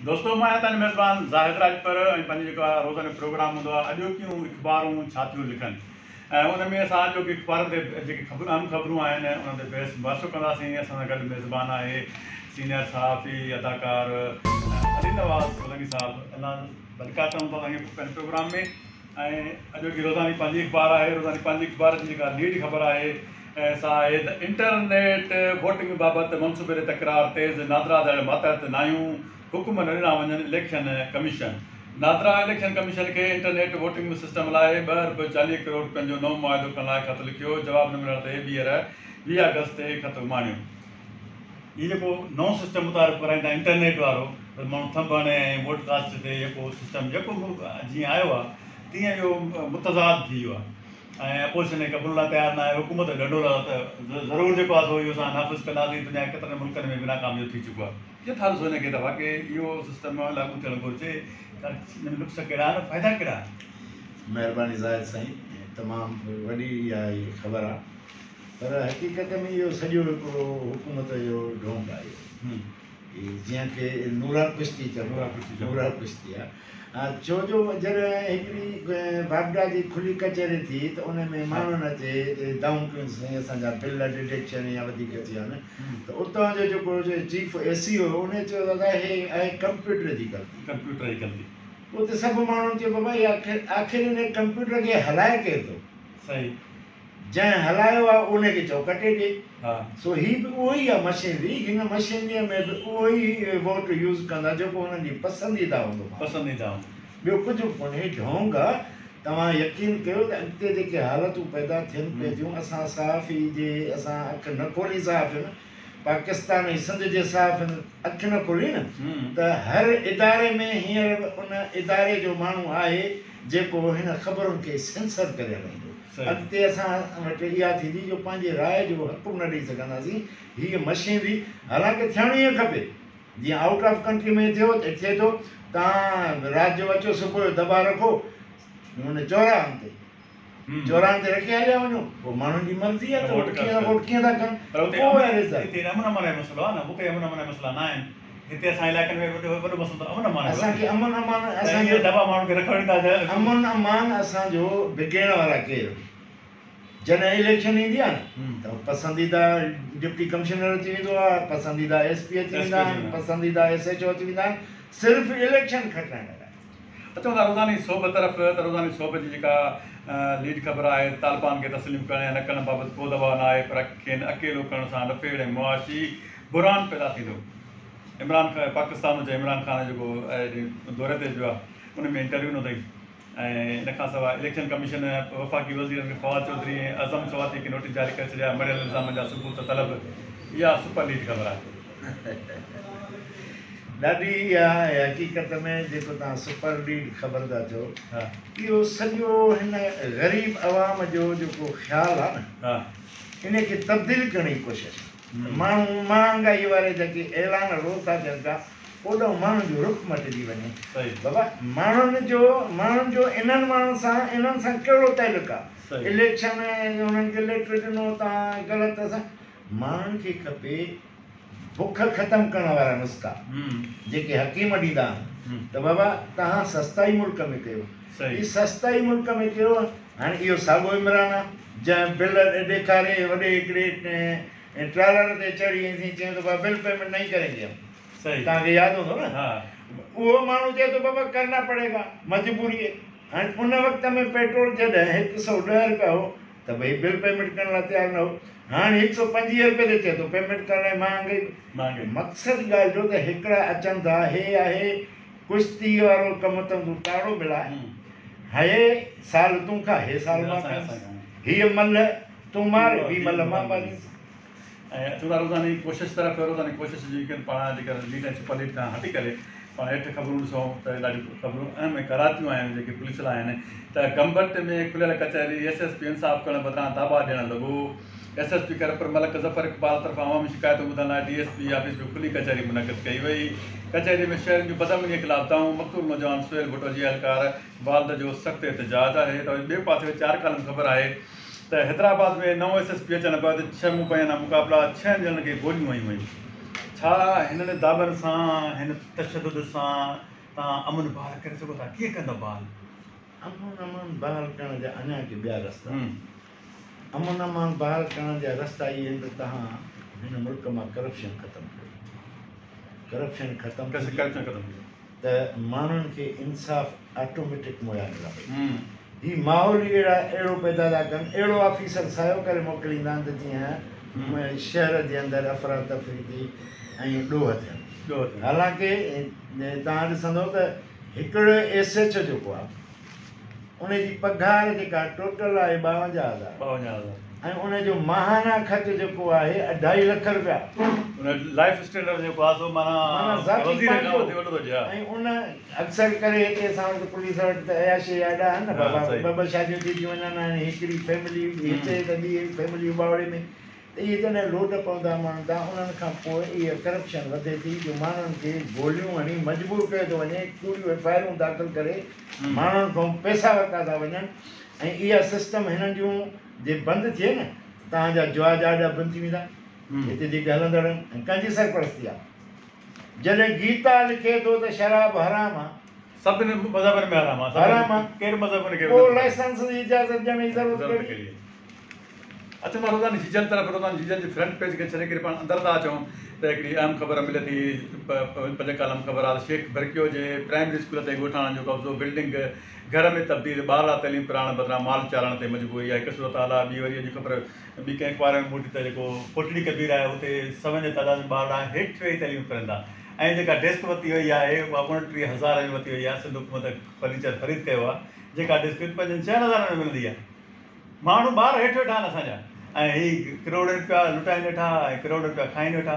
دوستو مان آهيان توهان جو ميزبان زاهد راڄپر ۽ پنهنجو جيڪو آهي روزانو پروگرام هوندو آهي اڄوڪيون اخبارون ڇا ٿيون لکن ۽ ان ۾ اسان اڄوڪي اخبارن تي جيڪي خبرون اهم خبرون آهن انهن تي بحث مباحثو ڪنداسين. اسان سان گڏ ميزبان آهي سينئر صحافي اداڪار علي نواز سولنگي صاحب. الله ڀليڪار چئون ٿا توهان کي پنهنجي پروگرام ۾. ۽ اڄوڪي روزاني پنهنجي اخبار آهي. روزاني پنهنجي اخبار جي جيڪا ليڊ خبر آهي سا آهي ته انٽرنيٽ ووٽنگ بابت منصوبي تي تڪرار تيز، نادرا جا ماتحت ناهيون، حڪم نه ڏنا وڃن، election commission. NADRA election commission کي انٽرنيٽ ووٽنگ سسٽم لاء ٻه ارب 40 ڪروڙ رپين جو نئون معاهدو ڪرڻ لاء خط لکيو، جواب نه ملڻ تي ٻيهر 20 آگسٽ تي خط اماڻيو. هي جيڪو نئون سسٽم متعارف ڪرائين ٿا انٽرنيٽ وارو ته ماڻهو ٿنڀ هڻي ۽ ووٽ ڪاسٽ تي جيڪو سسٽم جيڪو به جيئن آيو آهي تيئن اهو متضاد ٿي ويو آهي ۽ اپوزيشن کي قبول لاء تيار نه آهي. حڪومت ڏنڊو لڳا ته ضرور جيڪو آهي سو اهو اسان نافذ ڪنداسين. دنيا جي ڪيترن ملڪن ۾ به ناڪام اهو ٿي چڪو آهي. ڪيئن ٿا ڏسو هن کي ته واقعي اهو سسٽم لاڳو ٿيڻ گهرجي؟ ان ۾ نقص ڪهڙا آهن فائدا ڪهڙا آهن؟ مهرباني زاهد سائين تمام وڏي اها خبر آهي پر حقيقت ۾ اهو سڄو هڪڙو حڪومت جو ڍونگ آهي. هي جنهن کي نورا ڪشتي چون نورا ڪشتي آهي. ڇو جو جڏهن هڪڙي واپڊا جي کلي ڪچهري ٿي ته ان ۾ ماڻهن اچي دانهون ڪيون سائين اسان جا بل ڊڊڪشن يا وڌيڪ اچي ويا آهن ته اتان جو جيڪو چيف اي سي هيو ان چيو دادا هي آهي ڪمپيوٽر جي غلطي. ڪمپيوٽر جي غلطي. اتي سڀ ماڻهن چيو بابا هي آخر ان ڪمپيوٽر کي هلائي ڪير ٿو؟ صحيح. جنهن هلايو آهي ان کي چئو ڪٽي ڏي. سو هي به اهو ئي آهي مشينري، هن مشينريء ۾ به اهو ئي ووٽ يوز ڪندا جيڪو هنن جي پسنديده هوندو ماڻهو. پسنديده هوندو. ٻيو ڪجهه به ڪونهي، ڍونگ آ. توهان يقين ڪيو ته اڳتي جيڪي حالتون پيدا ٿين پئي ٿيون اسان صحافي جي اسان اک نه کولي صحافين پاڪستان ۽ سنڌ جي صحافين اک نه کولي نه ته هر اداري ۾ هينئر به ان اداري جو ماڻهو آهي جيڪو هن خبرن کي سينسر ڪري هلائيندو. اڳتي اسان وٽ اها ٿيندي جو پنهنجي راء جو حق به نه ڏئي سگهنداسين. هيء مشينري حالانڪه ٿيڻ ائين کپي جيئن آئوٽ آف ڪنٽري ۾ ٿيو ته ٿئي ٿو توهان رات جو اچو صبح جو دٻا رکو ان چوراهن تي چوراهن تي رکي هليا وڃو پوء ماڻهن جي مرضي آهي ته هو ڪيئن ووٽ ڪيئن ٿا ڪن پر پوء اهي رزلٽ. هتي امن امان جو مسئلو آهي نه اتي امن امان جا مسئلا نه آهن. هتي اسان علائقن ۾ وڏو وڏو مسئلو ته امن امان جو اسان کي امن امان اسان جو دٻا ماڻهن کي رکڻ ٿا چاهين. امن امان اسان جو بگيڙڻ وارا ڪير؟ جڏهن اليڪشن ايندي آهي نه ته پسنديده ڊپٽي ڪمشنر اچي ويندو آهي، پسنديده ايس پي اچي ويندا آهن، پسنديده ايس ايڇ او اچي ويندا آهن صرف اليڪشن کٽائڻ لاء. اچون ٿا روزاني سوڀ طرف ته روزاني سوڀ جي جيڪا ليڊ خبر آهي ته طالبان کي تسليم ڪرڻ يا نه ڪرڻ بابت ڪو دٻاء نه آهي پر کين اڪيلو ڪرڻ سان ڏڦيڙ ۽ معاشي بحران پيدا ٿيندو. عمران خان پاڪستان هجي عمران خان جيڪو دوري تي ويو آهي ان ۾ انٽرويو ڏنو اٿئي ۽ ان کان سواء اليڪشن ڪميشن وفاقي وزيرن کي فواد چوڌري ۽ اعظم سواتي کي نوٽيس جاري ڪري ڇڏيا، مڙهيل الزامن جا ثبوت طلب. اها سپر ليڊ خبر آهي. ڏاڍي اها حقيقت ۾ جيڪو توهان سپر ليڊ خبر ٿا چئو اهو سڄو هن غريب عوام جو جيڪو خيال آهي نه ان کي تبديل ڪرڻ جي ڪوشش آهي. ماڻهو مهانگائي واري جيڪي اعلان روز ٿا ٿين پيا اوڏانهن ماڻهن جو رخ مٽجي وڃي. بابا ماڻهن جو ماڻهن جو انهن ماڻهن سان انهن سان ڪهڙو تعلق آ اليڪشن انهن کي ليٽر ڏنو تان غلط اسان ماڻهن کي کپي بک ختم ڪرڻ وارا نسخا جيڪي حڪيم ڏيندا آهن ته بابا تهان سستائي ملڪ ۾ ڪيو هي سستائي ملڪ ۾ ڪيو هاڻي اهو ساڳو عمران آ جنهن بل ڏيکاري وڏي هڪڙي ٽرالر تي چڙهي ۽ سين چيائين ته بابا بل پيمينٽ نهين ڪرينگي هم توهان کي ياد هوندو نه اهو ماڻهو چئي ٿو بابا ڪرنا پڙي گا مجبوري هي هاڻي ان وقت ۾ پيٽرول جڏهن 110 رپيا هو ته ڀئي بل پيمينٽ ڪرڻ لاء تيار نه هو هاڻي 125 رپئي تي چئي ٿو پيمينٽ ڪرڻ لاء مهانگائي مقصد ڳالهه جو ته هڪڙا اچن ٿا هي آهي ڪشتي وارو ڪم ته تون تاڙو ملاء، هي سال تون کاء، هي سال مان کائيندس، هيء ملهه تون مار، ٻي ملهه مان ماريندس. ۽ اچون ٿا روزاني ڪوشش طرف، روزاني ڪوشش جي ڪن پاڻ جيڪر ليڊ ۽ سپر ليڊ کان هٽي ڪري پاڻ هيٺ خبرون ڏسون ته ڏاڍيون خبرون اهم ۽ ڪارائتيون آهن جيڪي پوليس لاء آهن ته گمبٽ ۾ کليل ڪچهري ايس ايس پي انصاف ڪرڻ بدران داٻا ڏيڻ لڳو. S S P Khairpur Malik Zafar Iqbal طرفان عوامي شڪايتون ٻڌڻ لاء ڊي ايس پي آفيس ۾ کلي ڪچهري منعقد ڪئي وئي. ڪچهري ۾ شهرين جون بدامني خلاف دانهون، مقتول نوجوان سهيل ڀٽو جي اهلڪار والد جو سخت احتجاج آهي ته ٻئي پاسي چار ڪالم خبر آهي ته حيدرآباد ۾ نئون ايس ايس پي اچڻ بعد ڇهه مبينا مقابلا، ڇهن ڄڻن کي گوليون هنيون ويون. ڇا هنن دعون سان، هن تشدد سان توهان امن بحال ڪري سگهو ٿا؟ ڪيئن ڪندؤ بحال؟ امن امان بحال ڪرڻ جا اڃا ڪي ٻيا رستا آهن. امن امان بحال ڪرڻ جا رستا اهي آهن ته توهان هن ملڪ مان ڪرپشن ختم ڪيو. ڪرپشن ختم ٿيندي ته ماڻهن کي انصاف آٽوميٽڪ مهيا ملندو. هي ماحول ئي اهڙا اهڙو پيدا ٿا ڪن، اهڙو آفيسر سايو ڪري موڪليندا آهن ته جيئن شهر جي اندر افراتفري ٿي ۽ ڏوهه ٿين. حالانڪه توهان ڏسندو ته هڪڙو ايس ايڇ او جيڪو آهي ان جي پگهار جيڪا ٽوٽل آهي 52,000 ۽ ان جو ماهانه خرچ جيڪو آهي اڍائي لک روپيا. ان لائف اسٽينڊرڊ جيڪو آهي سو معنيٰ ذاتي پنهنجو ۽ ان اڪثر ڪري هتي اسان وٽ پوليس وٽ ته عياشي جا اڏا آهن نه بابا، ٻه ٻه شاديون ٿي ٿيون وڃن ۽ هڪڙي فيملي هتي ته ٻي فيملي اٻاوڙي ۾، ته اهي جڏهن لوڊ پوندا ماڻهن تان انهن کان پوء اها ڪرپشن وڌي ٿي جو ماڻهن کي گوليون هڻي مجبور ڪيو ٿو وڃي، ڪوڙيون ايف I آرون داخل ڪري ماڻهن کان پئسا ورتا ٿا وڃن ۽ اها سسٽم هنن جون جي بند ٿئي نه ته توهان جا جوا جا اڏا بند ٿي ويندا هتي جيڪي هلندڙ آهن ۽ ڪنهن جي سرپرستي آهي. جڏهن گيتا لکي ٿو ته شراب حرام آ. سڀني مذهبن ۾ حرام آ. حرام آ. ڪير مذهب ان کي پوء لائسنس جي اجازت ڏيڻ جي ضرورت ڪهڙي؟ اچون ٿا روزاني جيجل طرف. روزاني جيجل جي فرنٽ پيج کي ڇڏي ڪري پاڻ اندر ٿا اچون ته هڪڙي اهم خبر ملي ٿي. پنج ڪالم خبر آ ته شيخ ڀرڪيو جي پرائمري اسڪول تي ڳوٺاڻن جو قبضو، بلڊنگ گهر ۾ تبديل، ٻارڙا تعليم پرائڻ بدران مال چارڻ تي مجبور. اها هڪ صورتحال آ. ٻي وري اڄ خبر ٻي ڪنهن اخبار ۾ موٽي ته جيڪو ڪوٽڙي ڪبير آهي اتي سون جي تعداد ۾ ٻارڙا هيٺ ويهي تعليم پرائين ٿا ۽ جيڪا ڊيسڪ ورتي وئي آهي اها 29 هزار ۾ ورتي وئي آهي. سنڌ حڪومت فرنيچر خريد ڪيو آهي جيڪا ڊيسڪ پنجن ڇهن هزارن ۾ ملندي آهي. ماڻهو ٻار هيٺ ويٺا آهن اسان جا ۽ هي ڪروڙين رپيا لٽائين ويٺا ۽ ڪروڙ رپيا کائين ويٺا.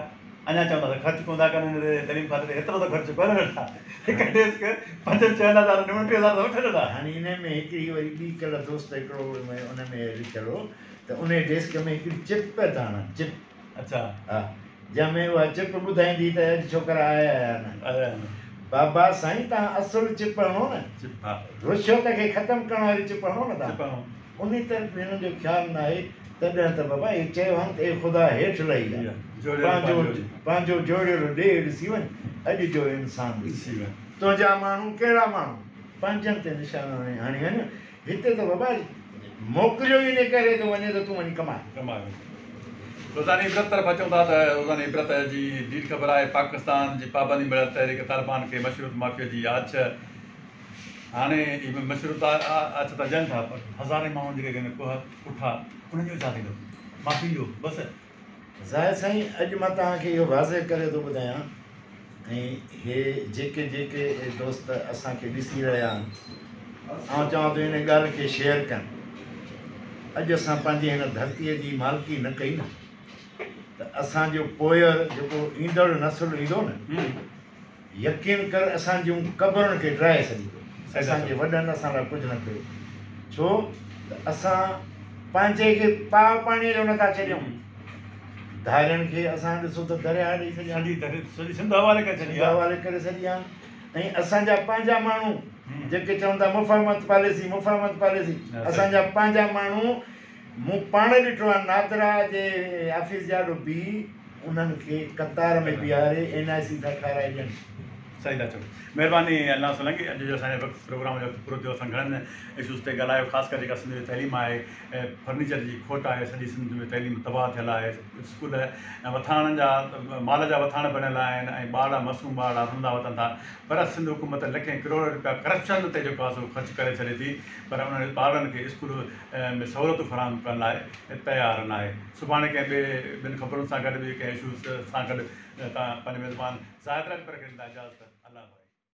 اڃا چون ٿا ته خرچ ڪونه ٿا ڪن ان تي تعليم کاتي تي هيترو ته خرچ ڪونه ويٺا هڪ ڊيسڪ پنجن ڇهن هزارن ۾ 29 هزار ته وٺن ويٺا. هاڻي انهي ۾ هڪڙي وري ٻي ڪلهه دوست هڪڙو ان ۾ لکيل هو ته انهي ڊيسڪ ۾ هڪڙي چپ پيا ٿا هڻن چپ. اڇا. ها جنهن ۾ اها چپ ٻڌائيندي ته اڄ ڇوڪرا آيا يا نه. آيا يا نه. بابا سائين توهان اصل چپ هڻو نه. چپ ها. رشوت کي ختم ڪرڻ واري چپ هڻو نه چپ توهان. هڻو. انهي طرف هنن جو خيال ناهي تڏهن ته بابا اهي چيو هن ته اي خدا هيٺ لهي آ. جوڙيل پنهنجو پنهنجو. پنهنجو جوڙيل ڏيهه ڏسي وڃ اڄ جو انسان ڏسي ڏسي وڃ. تنهنجا ماڻهو ڪهڙا ماڻهو پنهنجن تي نشانو هڻي وڃ. هتي ته بابا موڪليو ئي ان ڪري ٿو وڃي ته تون وڃي ڪماء. ڪماء. روزاني عبرت طرف اچون ٿا ته روزاني عبرت جي ڊيل خبر آهي پاڪستان جي پابندي مڙهيل تحريڪ طالبان کي مشروط معافي جي آڇ. هاڻي اهي مشروط آڇ ته ڏين ٿا پر هزارين ماڻهن جيڪي ڪوهه ڪٺا انهن جو ڇا ٿيندو؟ معافي ڏيو بس. زاهد سائين اڄ مان توهان کي اهو واضح ڪري ٿو ٻڌايان ۽ هي جيڪي جيڪي دوست اسان کي ڏسي رهيا آهن آئون چوان ٿو ان ڳالهه کي شيئر ڪن. اڄ اسان پنهنجي هن ڌرتيء جي مالڪي نه ڪئي نه ته اسان جو پوئر جيڪو ايندڙ نسل ايندو نه يقين ڪر اسان جون قبرن کي ڊاهي ڇڏيندو. اسان جي وڏن اسان لاء ڪجهه نه ڪيو ڇو ته اسان پنهنجي کي پاء پاڻيء جو نٿا ڇڏيون. ڌارين کي اسان ڏسو ته درياهه ڏئي ڇڏيا آهن. سڄي سنڌ حوالي ڪري ڇڏي آهي. حوالي ڪري ڇڏي آهن ۽ اسان جا پنهنجا ماڻهو جيڪي چون ٿا مفاهمت پاليسي مفاهمت پاليسي اسان جا پنهنجا ماڻهو مون پاڻ ڏٺو آهي نادرا جي آفيس جي آڏو بيهي انهن کي قطار ۾ بيهاري اين آء سي ٿا ٺاهرائي ڏين. صحيح ٿا چئو. مهرباني الله سولنگي اڄ جو اسان جي وقت پروگرام جو وقت پورو ٿيو اسان گهڻن اشوز تي ڳالهايو خاص ڪري جيڪا سنڌ جي تعليم آهي فرنيچر جي کوٽ آهي سڄي سنڌ ۾ تعليم تباهه ٿيل آهي اسڪول وٿاڻن جا مال جا وٿاڻ بڻيل آهن ۽ ٻارڙا معصوم ٻارڙا رلندا وتن ٿا پر سنڌ حڪومت لکين ڪروڙ رپيا ڪرپشن تي جيڪو آهي سو خرچ ڪري ڇڏي ٿي پر انهن ٻارڙن کي اسڪول ۾ سهولتون فراهم ڪرڻ لاء تيار ناهي. سڀاڻي ڪنهن ٻئي ٻين خبرن سان گڏ ٻي ڪنهن اشو سان گڏ توهان پنهنجي ميزبان زاهد راڄپر کي ڏيندا اجازت. الله حافظ.